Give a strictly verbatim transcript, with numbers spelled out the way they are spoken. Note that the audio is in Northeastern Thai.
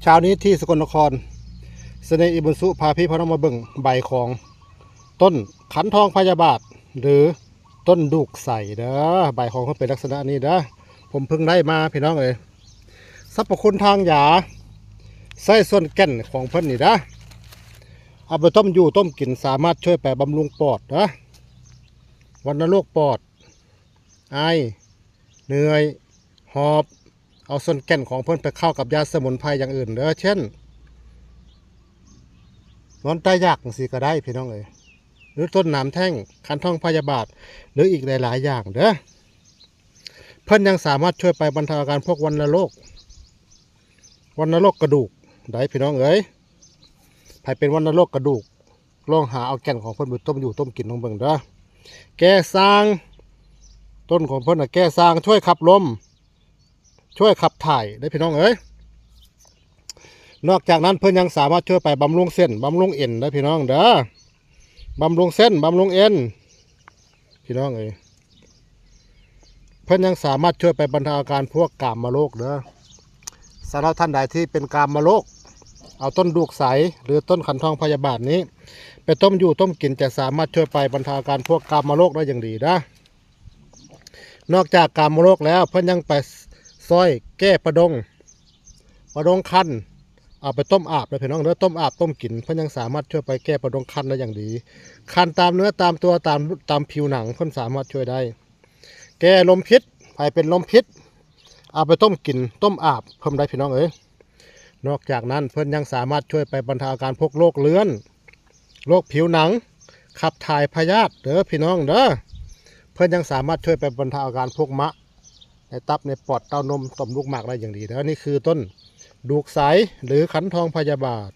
เช้านี้ที่สกลนคร เสน่ห์อิบุญสุพาพี่พาน้องมาเบิ่งใบของต้นขันทองพยาบาท หรือต้นดูกใสเด้อ ใบของเพิ่นเป็นลักษณะนี้เด้อ ผมเพิ่งได้มาพี่น้องเอ้ย สรรพคุณทางยา ใส่ส่วนแก่นของเพิ่นนี่เด้อ เอาไปต้มอยู่ต้มกิน สามารถช่วยไปบำรุงปอดเด้อ วัณโรคปอด ไอ เหนื่อย หอบ เอาส่วนแก่นของเพิ่นไปเข้ากับยาสมุนไพรอย่างอื่นเด้อ เช่น นอนตายอยากจังซี้ก็ได้พี่น้องเอ้ย หรือต้นหนามแท่ง ขันทองพยาบาท หรืออีกหลายๆอย่างเด้อ เพิ่นยังสามารถช่วยไปบรรเทาอาการพวกวัณโรค วัณโรคกระดูกได้พี่น้องเอ้ย ไผเป็นวัณโรคกระดูก ลองหาเอาแก่นของเพิ่นไปต้มอยู่ต้มกินลองเบิ่งเด้อ แก้ซ่าง ต้นของเพิ่นน่ะแก้ซ่าง ช่วยขับลม ช่วยขับถ่ายได้พี่น้องเอ้ย นอกจากนั้นเพิ่นยังสามารถช่วยไปบำรุงเส้น บำรุงเอ็นได้พี่น้องเด้อ บำรุงเส้น บำรุงเอ็น พี่น้องเอ้ย เพิ่นยังสามารถช่วยไปบรรเทาอาการพวกกามโรคเด้อ สำหรับท่านใดที่เป็นกามโรค เอาต้นดูกใส หรือต้นขันทองพยาบาทนี้ ไปต้มอยู่ต้มกินจะสามารถช่วยไปบรรเทาอาการพวกกามโรคได้อย่างดีนะ นอกจากกามโรคแล้วเพิ่นยังไปซ่อยแก้ประดง ประดงคัน เอาไปต้มอาบเลยพี่น้องเด้อ ต้มอาบต้มกิน เพิ่นยังสามารถช่วยไปแก้ประดงคันได้อย่างดี คันตามเนื้อตามตัวตามตามผิวหนังเพิ่นสามารถช่วยได้ แก้ลมพิษ ไผเป็นลมพิษ เอาไปต้มกิน ต้มอาบเพิ่นได้พี่น้องเอ้ย นอกจากนั้นเพิ่นยังสามารถช่วยไปบรรเทาอาการพวกโรคเรื้อน โรคผิวหนัง ขับถ่ายพยาธิเด้อพี่น้องเด้อ เพิ่นยังสามารถช่วยไปบรรเทาอาการพวกมะ ในตับในปอดเต้านมต่อมลูกหมากได้อย่างดีเด้อ นี่คือต้นดูกใส หรือขันทองพยาบาท